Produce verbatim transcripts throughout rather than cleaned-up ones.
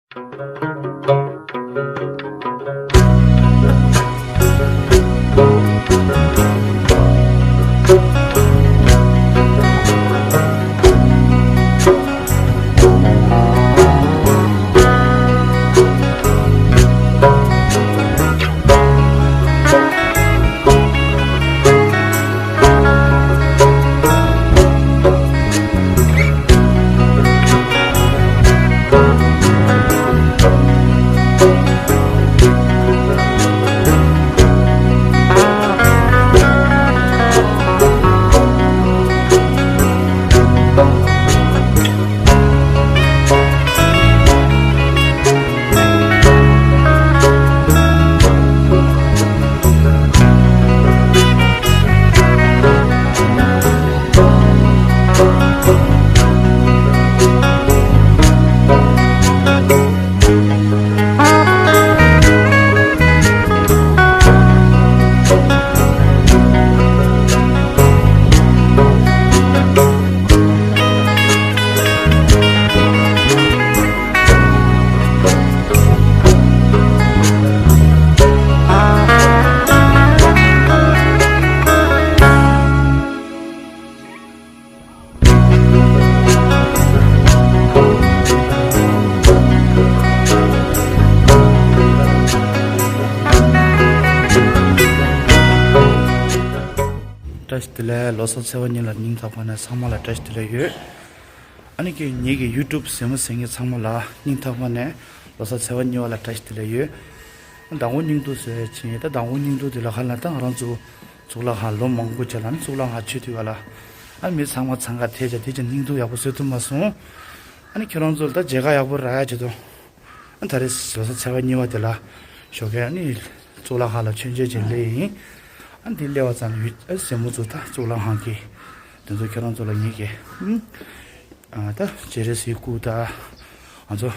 བཀྲ་ཤིས་བདེ་ལེགས། ལོ་གསར་ཚེས་པ་གཉིས་ལ་སྙིང་ཐག་པ་ནས་ཚང་མ་ལ་བཀྲ་ཤིས་བདེ་ལེགས་ཡོད། ཨ་ནི་ཀྱི་ངེད་ཀྱི་ཡུ་ཊུབ་གཟིགས་མོ་གཟིགས་མཁན་ཚང་མ་ལ་སྙིང་ཐག་པ་ནས་ལོ་གསར་ཚེས་པ་གཉིས་པ་ལ་བཀྲ་ཤིས་བདེ་ལེགས་ཡོད། མདང་དགོང་སྙིང་སྡུག་བཟོས་ཕྱིན། ད་མདང་དགོང་སྙིང་སྡུག་དེ་ལ་ཁ་ལ་ད་ང་རང་ཚོ་གཙུག་ལག་ཁང་ལོ་མང་པོ་བྱས་ལ་ནི་གཙུག་ལག་ཁང་ཆུ་དུས་ག་ལ་ཨ་མི་ཚང་མ་འཚང་ཁ་ཐལ་བྱས་དེ་ཅིག་སྙིང་སྡུག་ཡག་པོ་བཟོ་ཐུབ་མ་སོང་། ཨ་ནི་ཁྱེད་རང་ཚོ་ལ་ད་མཇལ་ཁ་ཡག་པོ་རག་ཡ་བྱེད་དོ། ཨ་ད་རེས་ལོ་གསར་ཚེས་པ་གཉིས་པ་དེ་ལ་ཞོགས་ཀས་ཨ་ནི་གཙུག་ལག་ཁང་ལ་མཆོད་མཇལ་བྱས་སླེབས་ཡིན། ཨ་འདི་སླེབས་པ་ཙམ་ལ་ཡུལ་ཨ་གཟིགས་མོ་ཚོ་ད་གཙུག་ལག་ཁང་གི་དེ་ཚོ་ཁྱེད་རང་ཚོ་ལ་ངེད་ཀྱིས་ཨ་ད་སྤྱན་རས་གཟིགས་སྐུ་ད་ང་ཚོ་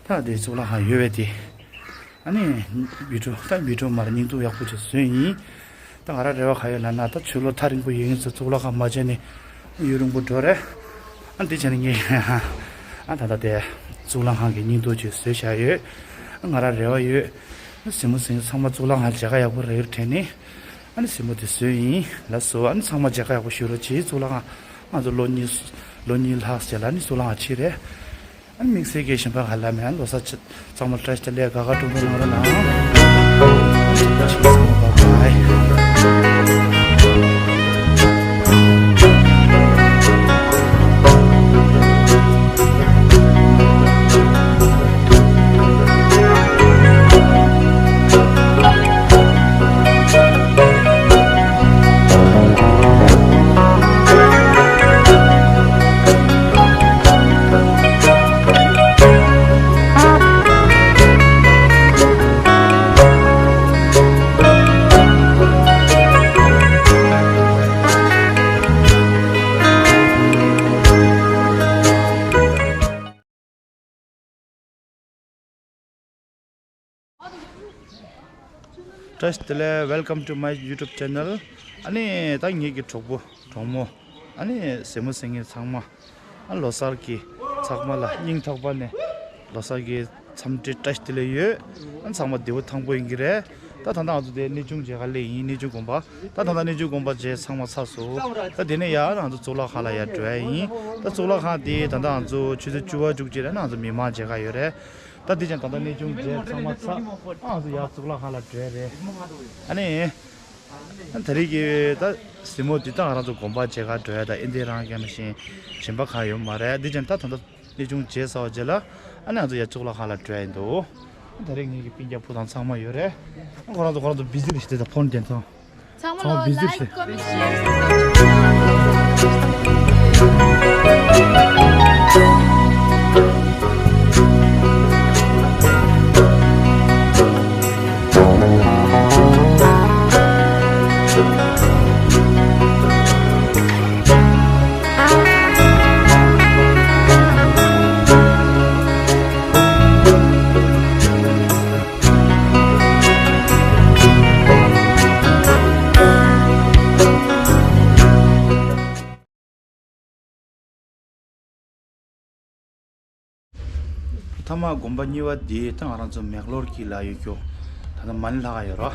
ད་དེ་གཙུག་ལག་ཁང་ཡོད་པའི་དེ་ཨ་ནི་བི་ཌིའོ་ད་བི་ཌིའོ་མར་སྙིང་སྡུག་ཡག་པོ་ཅིག་བཟོས་ཡིན། ད་ང་རང་རེ་བ་ག་ཡོད་ལབ་ན་ད་ཆུ་ལོག་ཐག་རིང་པོ་ཡོད་ངེས་ཚོ་གཙུག་ལག་ཁང་མ་མཇལ་ནས་ཡུན་རིང་པོ་འགྲོ་རེད། ཨ་འདི་བྱས་ནས་ངས་ཨ་ད་ལྟ་དེ་གཙུག་ལག་ཁང་གི་སྙིང་སྡུག་ཅིག་བཟོས་བཞག་ཡོད། ཨ་ང་རང་རེ་བ་ཡོད། གཟིགས་མོ་གཟིགས་ཚང་མ་གཙུག་ལག་ཁང་མཇལ་ཁ་ཡག་པོ་རག་གི་རེད་དྲན་ནས་ཨ་ནི་གཟིགས་མོ་དེ་བཟོས་ཡིན་ལགས་སོ། ཨ་ནི་ཚང་མ་མཇལ་ཁ་ཡག་པོ་ཞུ་རོགས་གྱིས། གཙུག་ལག་ཁང་ང་ཚོ་ལོ་གཉིས་ལོ་གཉིས་ལྷག་ཙམ་ལ་ནི་གཙུག་ལག་ཁང་ཕྱིན་རེད། ཨ་ནི་དམིགས་བསལ་གྱི་གཞན་པ་ག་ལ་མེད། ཨ་ལོ་གསར་ཚང་མ་བཀྲ་ཤིས་བདེ་ལེགས། དགའ་དགའ་སྤྲོ་སྤྲོ་གནང་རོགས་གནང་། བཀྲ་ཤིས་བདེ་ལེགས། Welcome to my YouTube channel. ཨ་ནི་ད་ངེད་ཀྱི་གྲོགས་པོ་གྲོགས་མོ་ཨ་ནི་གཟིགས་མོ་གཟིགས་མཁན་ཚང་མ་ཨ་ལོ་གསར་གྱི་ཚང་མ་ལ་སྙིང་ཐག་པ་ནས་ལོ་གསར་གྱི་འཚམས་འདྲི་བཀྲ་ཤིས་བདེ་ལེགས་ཡོད། ཨ་ཚང་མ་བདེ་པོ་ཐང་པོ་ཡིན་གྱི་རེད། ད་ད་ལྟ་ང་ཚོ་དེ་གནས་ཆུང་མཇལ་ཁ་སླེབས་ཡིན། གནས་ཆུང་དགོན་པ། ད་ད་ལྟ་གནས་ཆུང་དགོན་པ་མཇལ་ཚང་མ་ཚར་སོང་། ད་དེ་ནས་ཡར་ང་ཚོ་གཙུག་ལག་ཁང་ལ་ཡར་འགྲོ་ཡ་ཡིན། ད་གཙུག་ལག་ཁང་དེ་ད་ལྟ་ང་ཚོ་ཆུ་ཚོད་བཅུ་པ་བཅུ་གཅིག་རེད་ན་ང་ཚོ་མི་མང་མཇལ་ཁ་ཡོད་རེད། ད་དེ་ཀྱང་ད་ལྟ་གནས་ཆུང་མཇལ་ཚང་མ་ཚར། ཨ་ང་ཚོ་ཡར་གཙུག་ལག་ཁང་ལ་འགྲོ་ཡ་རེད། ཨ་ནི། ད་རེས་ཀྱི་ད་གཟིགས་མོ་འདི་ད་ང་རང་ཚོ་དགོན་པ་མཇལ་ཁ་འགྲོ་ཡ་ད་ཨིན་དེ་རང་རྐྱང་མ་ཤེས་གཞན་པ་གང་ཡོད་མ་རེད། འདི་ཀྱང་ད་ད་ལྟ་གནས་ཆུང་མཇལ་ཚར་བ་རྗེས་ལ་ཨ་ནི་ང་ཚོ་ཡར་གཙུག་ལག་ཁང་ལ་འགྲོ་ཡ་ཡིན་འདུག་ད་རེས་ངེད་ཀྱི་སྤུན་ཀྱག་བུ་དང་ཚང་མ་ཡོད་རེད། ཁོ་རང་ཚོ་ཁོ་རང་ཚོ་བི་ཟི་རེད་ཤི་དེ་ད་ཕོན་དེ་ཚང་། ཚང་མ་ལོ་ཚང་མ་བི་ཟི་ལའིཀ་རེད། ཀོ་མེན་ཤེར་སབ་སི་ཀྲའིབ། ཐ་མ་དགོན་པ་གཉིས་པ་དེ་ད་ང་རང་ཚོ་མེག་ལོར་གྱི་ལ་ཡོད་རྒྱུ། ད་ལྟ་མ་ཎི་ལྷག་ཡོད་རོ།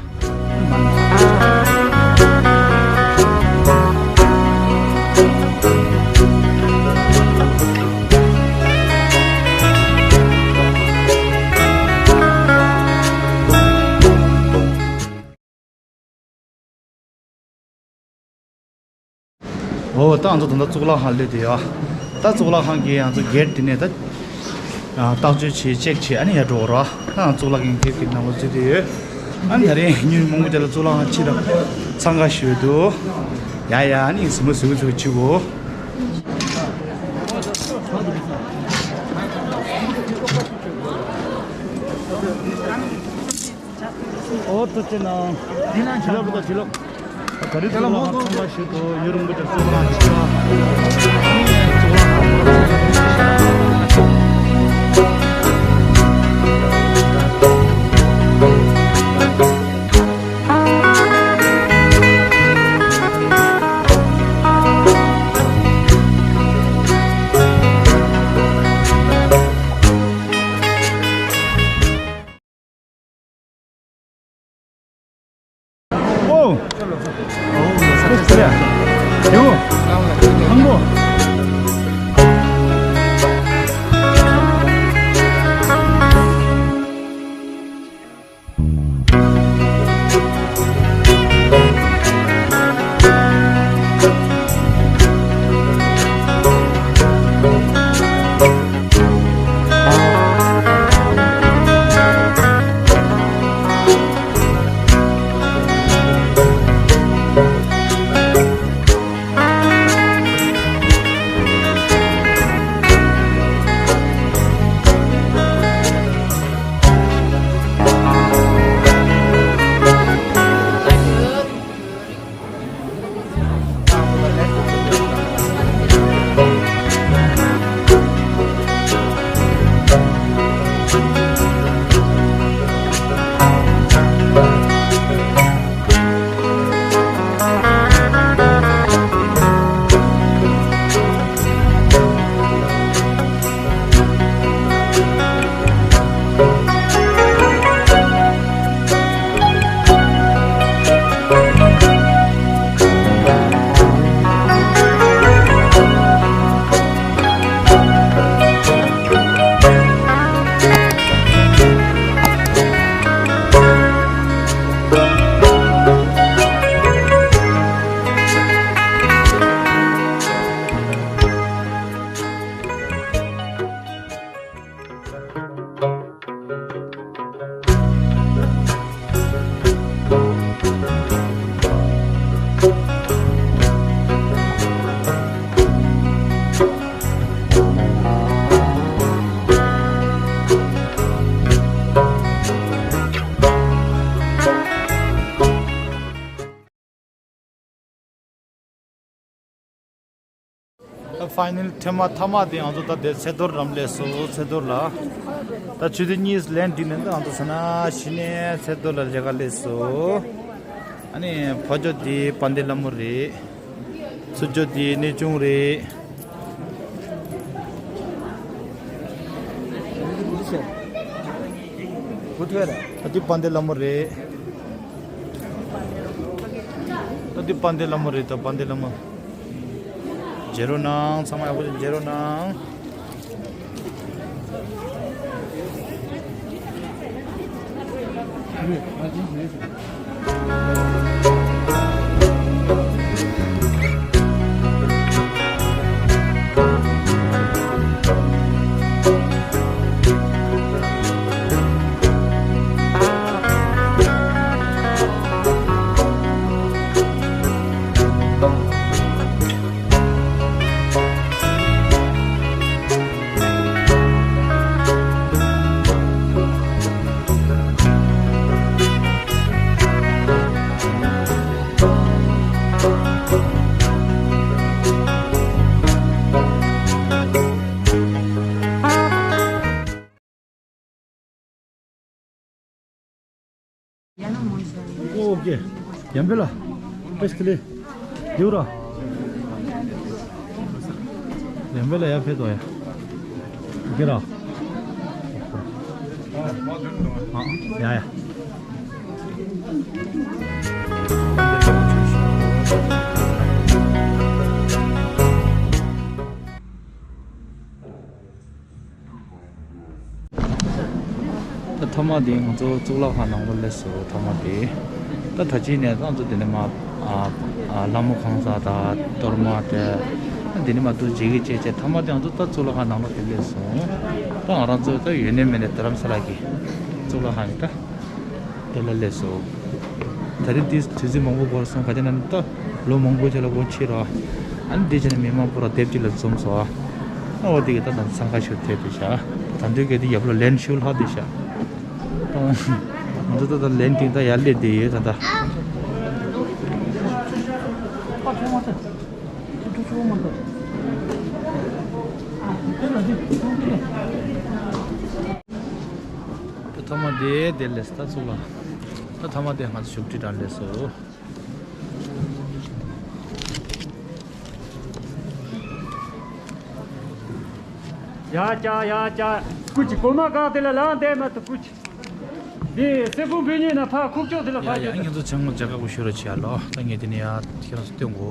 འོ་ད་ང་ཚོ་ད་ལྟ་གཙུག་ལག་ཁང་སླེབས་དེ་ཡ། ད་གཙུག་ལག་ཁང་གི་ང་ཚོ་གེ་ཊི་དེ་ནས་ད་ཨ་བརྟག་དཔྱད་བྱས་ཅེག་བྱས་ཨ་ནི་ཡར་འགྲོ་རོགས། ད་ང་གཙུག་ལག་ཁང་གེ་ཊི་གི་ནང་ལ་འཛུལ་དེ་ཡོད། ཨ་ནི་ད་རེས་ཉིན་མང་པོ་དེ་ལ་གཙུག་ལག་ཁང་ཕྱི་ལ་འཚང་ཁ་ཤོར་འདུག་ཡ་ཡ་ཨ་ནི་གཟིགས་མོ་གཟིགས་མོ་གཟིགས་མོ་བྱེད་དགོས། ཨོ་ཐུགས་རྗེ་གནང་། འདི་ན་ཆ་ལོ་ད་ཆ་ལོ། ད་རེས་ཚོ་ལ་ཚང་མ་ཞིག་ཏུ་ཡུན་རིང་པོ་ཅིག་ཚོགས་ལ་ཆགས། ཨོ། ཨོ་ལོ་སར་ཆེ་སར་ཡ། ཡོ། ཨང་གོ། ད་ཕའི་ནལ་ཐེངས་མ་མཐའ་མ་དེ་ང་ཚོ་ད་དེ་ཚེ་རྡོར་རམ་སླེབས་སོང་། ཚེ་རྡོར་ལ། ད་ཆུ་ཚོད་གཉིས་ལན་བསྒྲིགས་ནས་ད་ང་ཚོ་ཟ་ན་ཤི་ནས་ཚེ་རྡོར་ལ་ལས་ཀ་སླེབས་སོང་། ཨ་ནི་ཕ་ཇོ་དེ་དཔལ་ལྡན་ལྷ་མོ་རེད། ཚུར་ཕྱོགས་དེ་གནས་ཆུང་རེད། ཨ་དེ་དཔལ་ལྡན་ལྷ་མོ་རེད། ཨ་དེ་དཔལ་ལྡན་ལྷ་མོ་རེད། ད་དཔལ་ལྡན་ལྷ་མོ། མཇལ་རོགས་གནང་། ཚང་མ་ཡག་པོ་ཞིག་མཇལ་རོགས་གནང་། ཨོ་ཀེ། ཡང་ཕེ་ལ། པེ་སི་ལེ། ཡུ་ར། ཡང་ཕེ་ལ་ཡ་ཕེ་དོ་ཡ། ཀེ་ར། ཡ་ཡ། ད་ཐ་མ་དེ་ང་ཚོ་གཙུག་ལག་ཁང་ནང་ལ་སླེབས་སོང་། ཐ་མ་དེ། ད་ད་ཅི་ནས་ད་ང་ཚོ་དེ་ནས་མ་ཨ་ཨ་ལྷ་མོ་ཁང་གསར་དང་གཏོར་མ་དེ། ད་དེ་ནས་མ་ཏུ་ཇི་གི་ཅེ་ཅེ། ཐ་མ་དེ་ང་ཚོ་ད་གཙུག་ལག་ཁང་ནང་ལ་དེ་སླེབས་སོང་། ད་ང་རང་ཚོ་ད་ཡོད་ནས་མེད་ནས་རྡ་རམ་ས་ལ་གི་གཙུག་ལག་ཁང་གི་ད། དེ་ལ་སླེབས་སོང་། ད་རེས་དེ་དུས་ཚོད་མང་པོ་འགོར་སོང་། ག་ཅི་ན་ནི་ད་ལོ་མང་པོའི་རྗེས་ལ་སྒོ་ཕྱེ་རོགས། ཨ་ནི་དེ་བྱས་ནས་མི་མང་པོ་ར་དེབ་ཅིག་ལ་འཛོམས་སོང་། ཨ་འོ་དེ་གི་ད་ད་འཚང་ཁ་ཤོར་ཐལ་དེ་ཤག་ད་དུང་གི་དེ་ཡབ་ལོ་ལན་ཤུ་ལྷག་དེ་ཤག་ད་ང་ཚོ་ད་ད་ལན་ཏིང་ད་ཡར་སླེབས་བསྡད་ཡོད་ད་ད། ད་ཐ་མ་དེ་དེ་ལས་ད་ཚུགས་ལ། ད་ཐ་མ་དེ་ང་ཚོ་བཞུགས་ཁྲི་དང་ལས་སོ། ཡ་ཀྱ་ཡ་ཀྱ། ཀུ་ཅི་གོ་མ་ག་དེ་ལ་ལང་དེ་མ་ཏུ་ཀུ་ཅི། དེ་སེ་ཀུ་བི་ཉི་ན་ཕ་ཁུག་ཅོག་དེ་ལ་ཕ་ཡ་ཡ། ཁྱོད་ང་ཚོ་ཚང་མ་མཇལ་ཁ་གོ་ཤོད་རོགས་བྱེད་ཨ་ལོ། ད་ངས་དེ་ནས་ཡ་ཁྱེད་རང་ཚོ་སྟོན་གོ།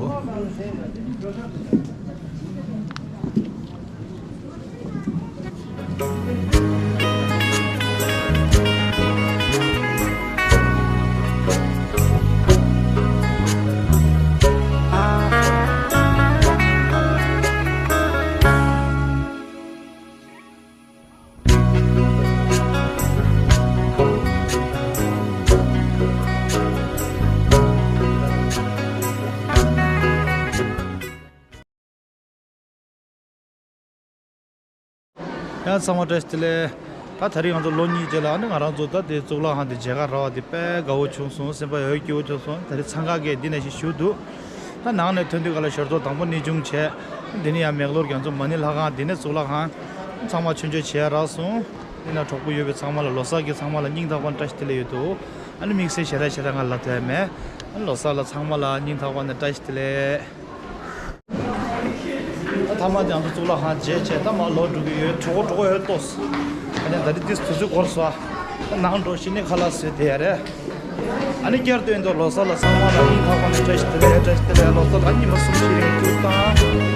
ཡང་ཚང་མ་བཀྲ་ཤིས་བདེ་ལེགས། ད་ད་རེས་ང་ཚོ་ལོ་གཉིས་རྗེས་ལ་ཨ་ནི་ང་རང་ཚོ་ད་དེ་གཙུག་ལག་ཁང་དེ་མཇལ་ཁ་རག་པ་དེ་དཔེ་དགའ་བོ་བྱུང་སོང་། སེམས་པ་ཡོད་སྐྱིད་པོ་བྱུང་སོང་། ད་རེས་འཚང་ཁ་གིས་འདི་ནས་ཞིག་བཞུགས་འདུག་ད་ནང་ནས་ཐོན་དུས་ག་ལ་ཞོར་ཐོག་དང་པོ་གནས་ཆུང་བྱས། འདི་ནས་ཡང་མེག་ལོར་གྱི་ང་ཚོ་མ་ཎི་ལྷ་ཁང་། འདི་ནས་གཙུག་ལག་ཁང་། ཚང་མ་མཆོད་མཇལ་བྱས་རག་སོང་། འདི་ན་གྲོགས་པོ་ཡོད་པའི་ཚང་མ་ལ་ལོ་གསར་གྱི་ཚང་མ་ལ་སྙིང་ཐག་པ་ནས་བཀྲ་ཤིས་བདེ་ལེགས་ཡོད་དོ། ཨ་ནི་དམིགས་བསལ་ཞེ་དྲག་ཞེ་དྲག་ང་ལབ་ཐུབ་ཡ་མེད། ཨ་ནི་ལོ་གསར་ལ་ཚང་མ་ལ་སྙིང་ཐག་པ་ནས་བཀྲ་ཤིས་བདེ་ལེགས། ད་ཐ་མ་དེ་ང་ཚོ་གཙུག་ལག་ཁང་མཇལ་བྱས་ད་མར་ལོག་འགྲོ་གི་ཡོད། གྲོགས་པོ་གྲོགས་པོ་ཡོད་ཏོ། ཨ་ནི་ད་རེས་དུས་ཚོད་འགོར་སོང་། ད་ནང་འགྲོ་ཞིག་ནི་ཁ་ལག་བཟོས་བསྡད་ཡ་རེད། ཨ་ནི་བསྐྱར་ཟློས་འདུག་ལོ་གསར་ལ་ཚང་མ་ལ་སྙིང་ཐག་པ་ནས་བཀྲ་ཤིས་བདེ་ལེགས། བཀྲ་ཤིས་བདེ་ལེགས། ལོ་གསར་ལ་ཉི་མ་གསུམ་ཞིག་རིང་བཞུགས་དང་།